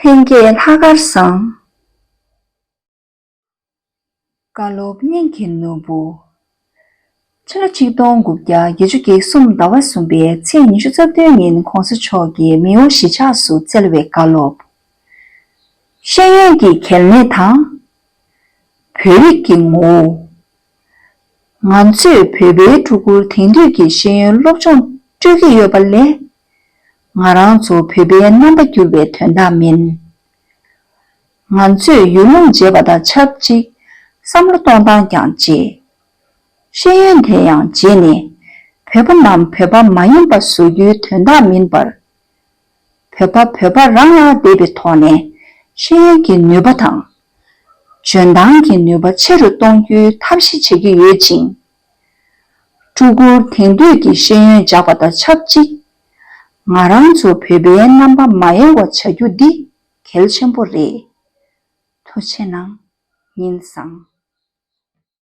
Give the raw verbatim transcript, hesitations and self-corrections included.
ལྷན་རྒྱས་ལྷག་དཀར་བཟང་། བཀའ་སློབ་སྙིང་གི་ནོར་བུ། ཕྱི་ལོ་ཆིག་སྟོང་དགུ་བརྒྱ་བརྒྱད་ཅུ་གྱ་གསུམ་ཟླ་བ་གསུམ་པའི་ཚེས་ཉི་ཤུ་རྩ་བདུན་ཉིན་གོང་ས་མཆོག་གིས་མེའོ་གཞིས་ཆགས་སུ་བསྩལ་བའི་བཀའ་སློབ། ཤེས་ཡོན་གྱི་གལ་གནད་དང་། བོད་རིགས་ཀྱི་ངོ་བོ། ང་ཚོས་བོད་པའི་ཕྲུ་གུར་དེང་དུས་ཀྱི་ཤེས་ཡོན་སློབ་སྦྱོང་སྤྲོད་ཀྱི་ཡོད་པ་ལས། ང་རང་ཚོ་བོད་པའི་རྣམ་པ་འགྱུར་བའི་དོན་དག་མིན། ང་ཚོས་ཡུལ་ལུང་བརྗེས་པ་དང་ཆབས་ཅིག་བསམ་བློ་གཏོང་སྟངས་ཀྱང་བརྗེས། ཤེས་ཡོན་དེ་ཡང་བརྗེས་ནས་བོད་པ་རྣམས་བོད་པ་མ་ཡིན་པ་བཟོ་རྒྱུའི་དོན་དག་མིན་པར། བོད་པ་བོད་པ་རང་ལ་བསྡད་པའི་ཐོག་ནས་ཤེས་ཡོན་གྱི་ནུས་པ་དང་། འཇོན་ཐང་གི་ནུས་པ་ཆེ་རུ་གཏོང་རྒྱུའི་ཐབས་ཤེས་བྱེད་ཀྱི་ཡོད་ཅིང་། ཕྲུ་གུར་དེང་དུས་ཀྱི་ཤེས་ཡོན་སྦྱངས་པ་དང་ཆབས་ཅིག་ང་རང་ཚོ་བོད་པའི་རྣམ་པ་མ་ཡལ་བ་བྱ་རྒྱུ་འདི་གལ་ཆེན་པོ་རེད། ཐུགས་རྗེ་གནང་། ཉིན་བཟང་།